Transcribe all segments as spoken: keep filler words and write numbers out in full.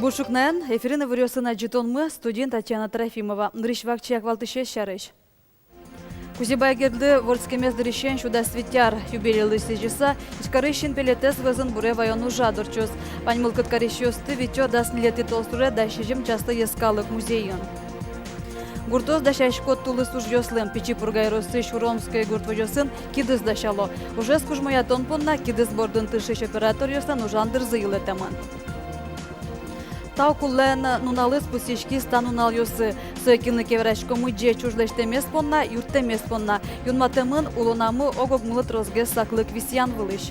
Бур ӵукнаен! Эфирын иворъёсын адӟытонмы, студиын Татьяна Трофимова. Нырысь вакчияк валтӥсез сярысь. Кузебай Гердлы вордскемез дырысен сю дас вить ар. Юбилейлы сӥзьыса, Ижкарысь синпелетэз вӧзын буре ваён ужрад ортчоз. Вань мылкыд карисьёсты витё дас ньылетӥ толсуре дас сизьым часлы Йӧскалык музейын. Гуртоос дасясько тулыс ужъёслы. Пичи Пурга ёросысь Уромской гурт возёсын кидыс дасяло. Ужез кужмоятон понна кидыс бордын тыршись операторъёслэн ужан дырзы йылэтэмын. Тау куллэн нуналыз пусйиськиз та нуналъёсы. Сое кинлы ке вераськомы ӟеч уж лэсьтэмез понна, юрттэмез понна. Юнматэмын улонамы ог-огмылы тросгес саклык висъян вылысь.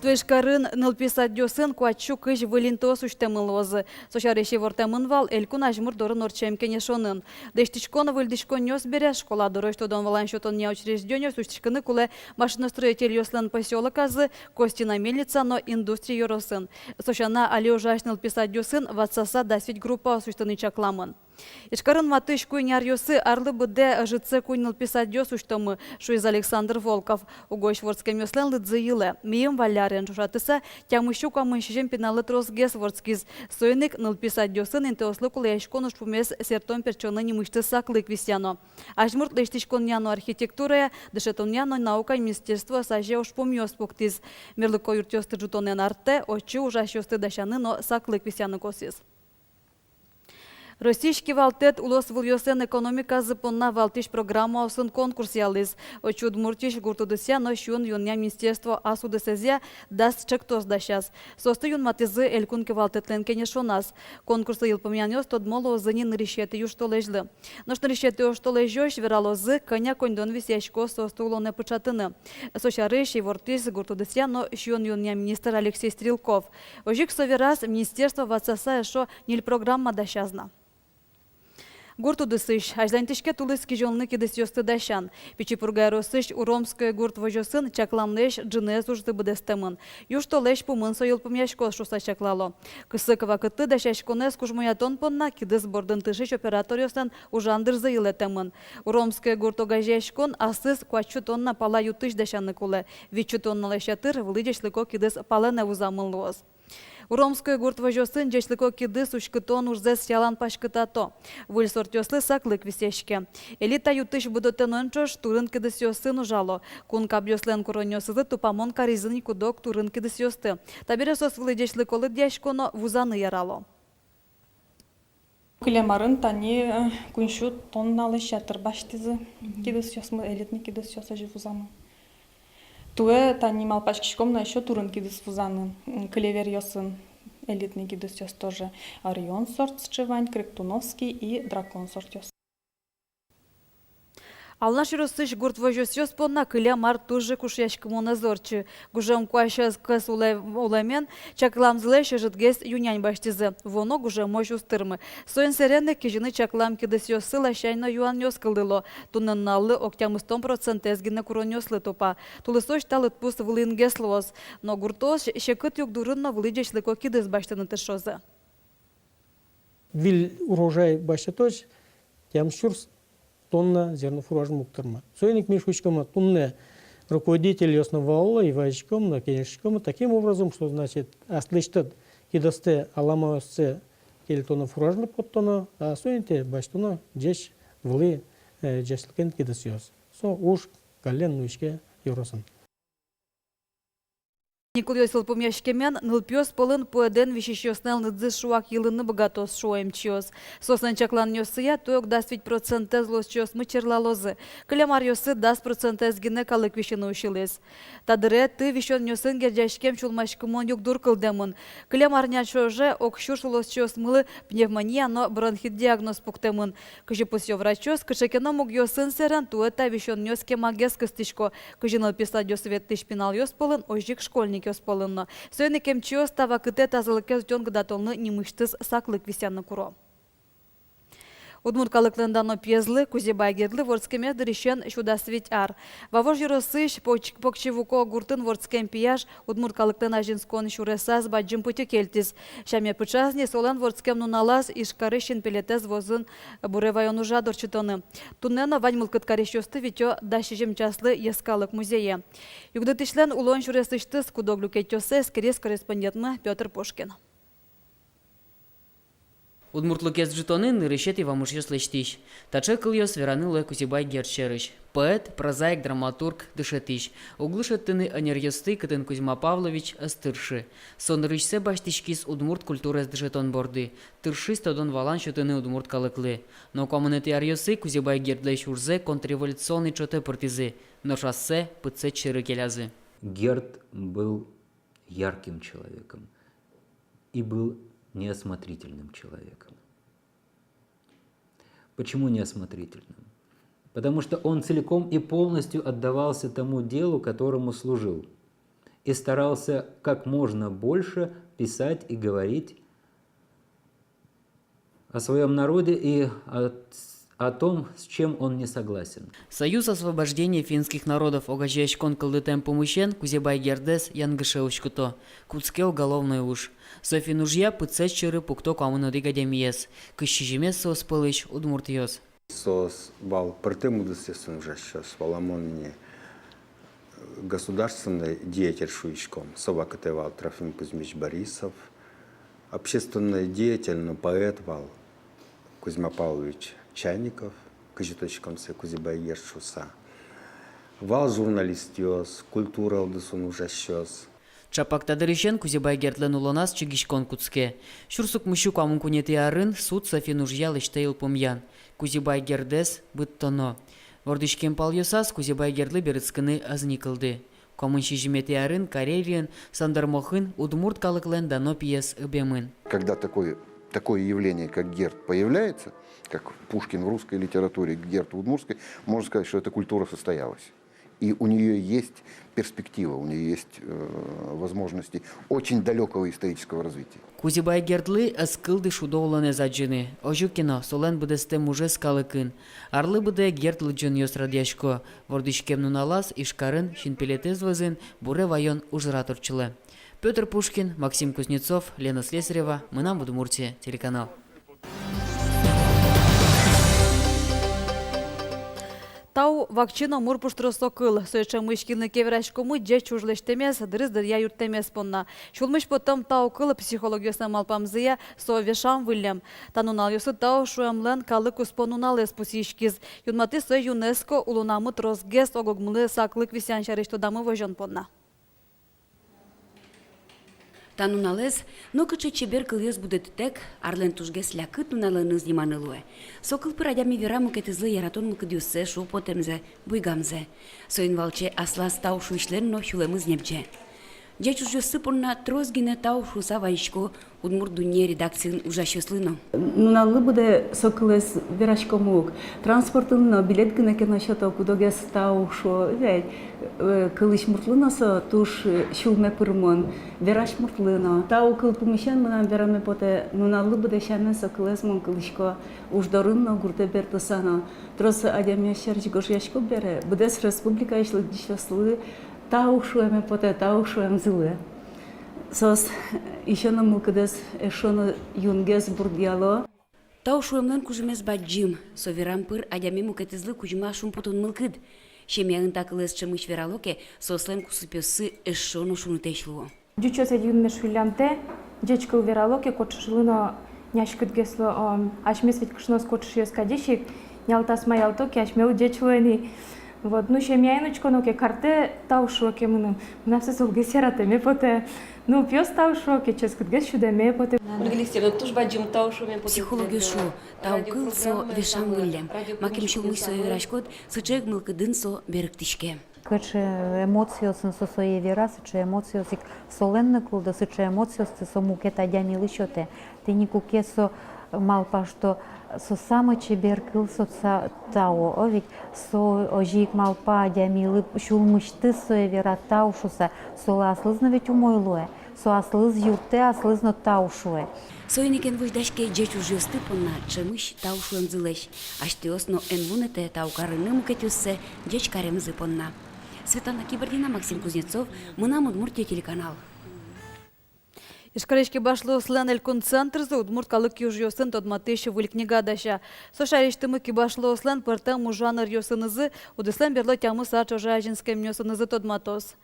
Туэ Ижкарын нылпи садъёсын куать сю кызь выль интыос усьтэмын луозы. Со сярысь ивортэмын вал Элькун азьмурт дорын ортчем кенешонын. Лэсьтӥськон-выльдӥськонъёс бере школа дорозь тодон-валан сётонъя учреждениос усьтӥськыны кулэ Машиностроительёслэн посёлоказы, Костина Мельница но Индустрий ёросын. Со сяна, али ужась нылпи садъёсын ватсаса дас вить группаос усьтыны чакламын. Ижкарын матысь куинь аръёсы арлы быдэ ӧжытсэ куинь нылпи садъёс усьтомы, шуиз Александр Волков. Угось вордскемъёслэн лыдзы йылэ. Мийым валлярен ӵошатыса, тямыс сю куамын сизьым пиналлы тросгес вордскиз. Соин ик нылпи садъёсын интыослы кулэяськон ужпумез сэртон-пертчонлы нимысьтыз саклык висъяно. Азьмурт лэсьтӥськонъя но архитектурая, дышетонъя но наукая министерствоос азе ужпумъёс пуктӥз. Мерлыко юртъёсты ӝутонэн артэ, отчы ужасьёсты дасяны но саклык висъяны косӥз. Россиысь кивалтэт улосвылъёслэн экономиказы понна валтӥсь программаосын конкурс ялӥз. Отчы Удмуртиысь гурт удысъя но сиён-юонъя министерство ас удысэзъя дас ӵектос дасяз. Соосты юнматӥзы Элькун кивалтэтлэн кенешоназ. Конкурслы йылпумъянъёс тодмо луозы ни нырысетӥ южтолэзьлы. Нош нырысетӥ оштолэзёзь вералозы, кӧня коньдон висъяськоз соосты улонэ пыӵатыны. Со сярысь ивортӥз гурт удысъя но сиён-юонъя министр Алексей Стрелков. Озьы ик со вераз, министерство ватсаса эшшо ньыль программа дасяз на. Гурт удысысь. Азьланьтӥське тулыс кизёнлы кидысъёсты дасян. Пичи Пурга ёросысь Уромской гурт возёсын чакламлэсь ӝыныез ужзы быдэстэмын. Южтолэзь пумын со йылпумъяськоз шуыса чаклало. Кысык вакытлы дасяськонэз кужмоятон понна кидыс бордын тыршись операторъёслэн ужан дырзы йылэтэмын. Уромской гурт огазеяськон аслыз куать сю тонна пала ю-тысь дасяны кулэ. Вить сю тонналэсь ятыр вылӥ ӟечлыко кидыс палэнэ вузамын луоз. Уромской гурт возёсын ӟечлыко кидыс уськытон ужзэс ялан паськытато. Выль сортъёслы саклык висъяське. Элита ю-тысь будэтонэн ӵош турын кидысъёсын ужало. Кун кабъёслэн куронъёсызлы тупамон каризы ни куд-ог турын кидысъёсты. Табере соос вылӥ ӟечлыко лыдъясько но вузаны ярало. Кылем арын тани, э, куинь сю тонналэсь ятыр басьтӥзы. Мгм. Кидысъёсмы, элитный кидысъёс озьы вузамын. Туэ тани малпаськиськом на ещё турын кидыс вузаны, м, клеверъёсын, элитный кидысъёс тоже. Орион сорт сыӵе вань, Криктуновский и Дракон сортъёс. Алнаш ёросысь гурт возёсъёс понна кылем ар туж ик ушъяськымон ӧз ортчы. Гужем куасез кӧс улэ-, улэмен чакламзылэсь ӧжытгес ю-нянь басьтӥзы. Вуоно гужемозь уз тырмы. Соин сэрен ик кизьыны чаклам кидысъёссы ласянь но юанъёс кылдыло. Туннэ нуналлы ог тямыстон процентэз гинэ куронъёслы тупа. Тулысозь та лыдпус вылынгес луоз. Но гуртоос секыт югдурын но вылӥ ӟечлыко кидыс басьтыны тыршозы. Выль урожай басьтытозь тямыс сюрс тонна зернофураж уг тырмы. Соин ик ми шуиськомы, туннэ руководительёс но валало, и вазиськом но кенешиськомы таким образом, что, значит, аслэсьтыд кидыстэ, аламаоссэ кельтоно, фуражлы поттоно, а со интые басьтоно ӟеч вылӥ, э, ӟечлыкен кидысъёс. Со уж каллен нуиське ёросын. Каникулъёс йылпумъяськемен, нылпиос пӧлын пуэдэн висисьёслэн лыдзы шуак йылыны быгатоз, шуо эмчиос. Соослэн чакланъёссыя, туэ ог дас вить процентэз улосчиосмы черлалозы. Кылем аръёсы дас процентэз гинэ калык висьыны усьылӥз. Та дыре ты висёнъёсын герӟаськем сюлмаськымон югдур кылдэмын. Кылем арня ӵоже ог сюрс улосчиосмылы пневмония но бронхит диагноз пуктэмын. Кызьы пусъё врачъёс, кыӵе ке но мугъёсын сэрен туэ та висёнъёс кемагес кыстӥсько. Кызьы нылпи садъёсы ветлӥсь пиналъёс пӧлын, озьы ик школьникъёс пӧлын но. Соин ик эмчиос та вакытэ тазалыкез утён-кыдатонлы нимысьтыз саклык висъяны куро. Удмурт калыклэн дано пиезлы Кузебай Гердлы вордскемез дырысен сю дас вить ар. Вавож ёросысь Поч-, Покчивуко гуртын вордскем пияш удмурт калыклэн азинскон сюресаз бадӟым пытьы кельтӥз. Сяме пыӵаз ни солэн вордскем нуналаз Ижкарысь синпелетэз вӧзын буре ваён ужрад ортчытыны. Туннэ но вань мылкыд карисьёсты витё дас сизьым часлы Йӧскалык музее. Югдытӥсьлэн улон сюресысьтыз куд-ог люкетъёссэ эскериз корреспондентмы Пётр Пушкин. Удмуртлыкез ӝутонын нырысетӥ вамышъёс лэсьтӥсь. Таӵе кылъёс вераны луэ Кузебай Герд сярысь. Поэт, прозаик, драматург, дышетӥсь. Уг лу шедьтыны ӧнеръёсты, кытын Кузьма Павлович ӧз тыршы. Со нырысьсэ басьтӥськиз удмурт культураез дышетон борды. Тыршиз тодон-валан сётыны удмурт калыклы. Но куамынэтӥ аръёсы Кузебай Гердлэсь ужзэ контрреволюционный ӵотэ пыртӥзы. Нош ассэ пытсэт сьӧры келязы. Герд был ярким человеком и был неосмотрительным человеком. Почему неосмотрительным? Потому что он целиком и полностью отдавался тому делу, которому служил, и старался как можно больше писать и говорить о своём народе и о, о том, с чем он не согласен. Союз освобождения финских народов огазеяськон кылдытэм пумысен Кузебай Гердэз янгыше уськыто. Кутске уголовной уж. Со финн ужъя пытсэт сьӧры пукто куамын одӥг адямиез. Кызь сизьымез соос пӧлысь удмуртъёс. Соос вал пӧртэм удысъёсын ужасьёс, валамон ини, государственный деятель шуиськом, со вакытэ вал Трофим Кузьмич Борисов, общественный деятель но поэт вал Кузьма Павлович Чайников, кызьы тодӥськом сое Кузебай Герд шуыса. Вал журналистъёс, культура удысын ужасьёс. Чапак та дырысен Кузебай Гердлэн улоназ чигиськон кутске. Сюрс укмыссю куамын куинетӥ арын суд со финн ужъя лэсьтэ йылпумъян: Кузебай Гердэз быдтоно. Вордӥськем палъёсаз Кузебай Гердлы берытскыны ӧз ни кылды. Куамын сизьыметӥ арын Карелиын, Сандермохын, удмурт калыклэн дано пиез ыбемын. Когда такое, такое явление, как Герд, появляется, как Пушкин в русской литературе, Герд в удмуртской, можно сказать, что эта культура состоялась. И у неё есть перспектива, у неё есть, э, возможности очень далёкого исторического развития. Кузебай Гердлы ӧз кылды шудо улонэз адӟыны. Озьы ке но, солэн быдэстэм ужез калыкын. Арлы быдэ Герд лыдӟонъёс радъясько. Вордӥськем нуналаз Ижкарын синпелетэз вӧзын буре ваён ужрад ортчылэ. Пётр Пушкин, Максим Кузнецов, Лена Слесарева, «Мынам Удмуртие» телеканал. Тау вакчи но мур пуштросо кыл. Сое ӵемысь кинлы ке вераськомы ӟеч уж лэсьтэмез, дырыз дыръя юрттэмез понна. Сюлмысь потэм тау кыл, психологъёслэн малпамзыя, со вешам выллем. Та нуналъёсы тау шуэмлэн калык куспо нуналэз пусйиськиз. Юнматӥз сое ЮНЕСКО улонамы тросгес ог-огмылы саклык висъян сярысь тодамы возён понна. Та нуналэз, нокыӵе чебер кылъёс будэтытэк, арлэн тужгес лякыт нуналэныз ниманы луэ. Со кыл пыр адями вера мукетызлы яратон мылкыдъёссэ, шумпотэмзэ, буйгамзэ. Соин валче аслаз тау шуисьлэн но сюлэмыз небӟе. Ӟеч ужъёссы понна трос гинэ тау шуыса вазисько «Удмурт дунне» редакциын ужасьёслы но. Нуналлы быдэ со кылэз вераськомы ук. Транспортын но билет гинэ ке но сёто, куд-огез тау шуо, ведь, э, кылысь муртлы но со туж, э, сюлме пырымон, верась муртлы но. Тау кыл пумысен мынам вераме потэ, нуналлы быдэ сямен со кылэз мон кылӥсько уж дорын но, гуртэ бертыса но. Трос адямиос сярысь гожъясько бере, быдэс республикаысь лыдӟисьёслы тау шуэме потэ, тау шуэмзылы. Соос эшшо но мылкыдэз, эшшо но юнгес бурдъяло. Тау шуэмлэн кужымез бадӟым, со верам пыр адями мукетызлы кузьма шумпотон мылкыд. Семьяын та кылэз ӵемысь верало ке, соослэн кусыпъёссы эшшо но шунытэсь луо. Ӟучъёс ведь юнме шуиллямтэ, ӟеч кыл верало ке, кочышлы но няськытгес луо, о, асьмес ведь кышноос кочышъёс кадесь ик, нялтас маялто ке, асьмелы ӟеч луэ ини. Вот, ну, семьяын учконо ке, картэ тау шуо ке мыным, мынам сое солгес яратэме потэ. Ну, пиос тау шуо ке, ческытгес сюдэме потэ. Ольга Алексеевна, туж бадӟым тау шуэме потэ. Психологъёс шуо, тау кыл со вешам выллем. Макем сюлмысь сое вераськод, сыӵе ик мылкыдын со берыктӥське. Кыӵе эмоциосын со сое вера, сыӵе эмоциос ик солэн но кылдо, сыӵе эмоциосты со мукет адямилы сётэ. Тӥни куке со малпа, что со самой чебер кыл, со са-, тау, о, ведь со озьы ик малпа, адямилы сюлмысьтыз сое вера тау шуыса, солы аслыз но ведь умой луэ, со аслыз юрттэ, аслыз но тау шуэ. Соин ик эн возьдаське ӟеч ужъёсты понна ӵемысь тау шуэмзылэсь. Асьтэос но эн вунэтэ тау карыны мукетъёссэ ӟеч каремзы понна. Светлана Кибардина, Максим Кузнецов, «Мынам Удмуртие» телеканал. Ижкарысь кибашлыослэн элькун центрзы удмурт калык ужъёсын тодматӥсь выль книга дася. Со шаерысьтымы кибашлыослэн пӧртэм ужаныръёсынызы удыслэн берло тямыс ар ӵоже азинскемъёсынызы тодматоз.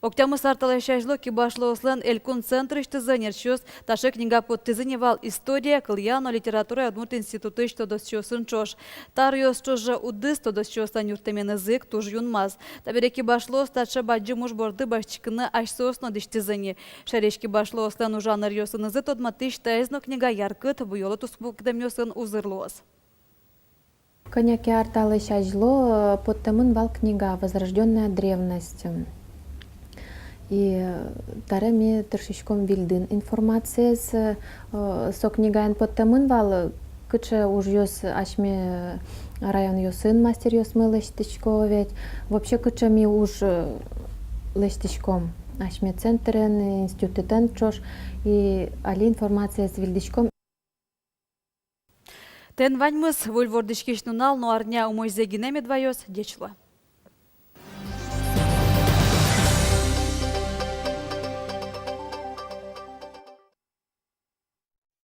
Ог тямыс ар талэсь азьло кибашлыослэн элькун центрысьтызы ӧнерчиос таӵе книга поттӥзы ни вал история, кылъя но литературая удмурт институтысь тодосчиосын ӵош. Та аръёс ӵоже удыс тодосчиослэн юрттэменызы ик туж юнмаз. Табере кибашлыос таӵе бадӟым уж борды басьтӥськыны асьсэос но дӥсьтӥзы ни. Шаерысь кибашлыослэн ужаныръёсынызы тодматӥсь таиз но книга яркыт, буёло туспуктэмъёсын узыр луоз. Кӧня ке ар талэсь азьло, э, поттэмын вал книга «Возрождённая древность». И, э, табере ми тыршиськом вильдыны информациез, э, со книгаын поттэмын вал, э, кыӵе ужъёс асьме районъёсын мастеръёсмы лэсьтӥсько ведь. Вообще, кыӵе ми уж, э, лэсьтӥськом асьме центрен, институтэн ӵош. И али информациез вильдӥськом. Тӥни ваньмыз. Выль вордӥськись нунал но арня умойзэ гинэ мед ваёз. Ӟеч луэ.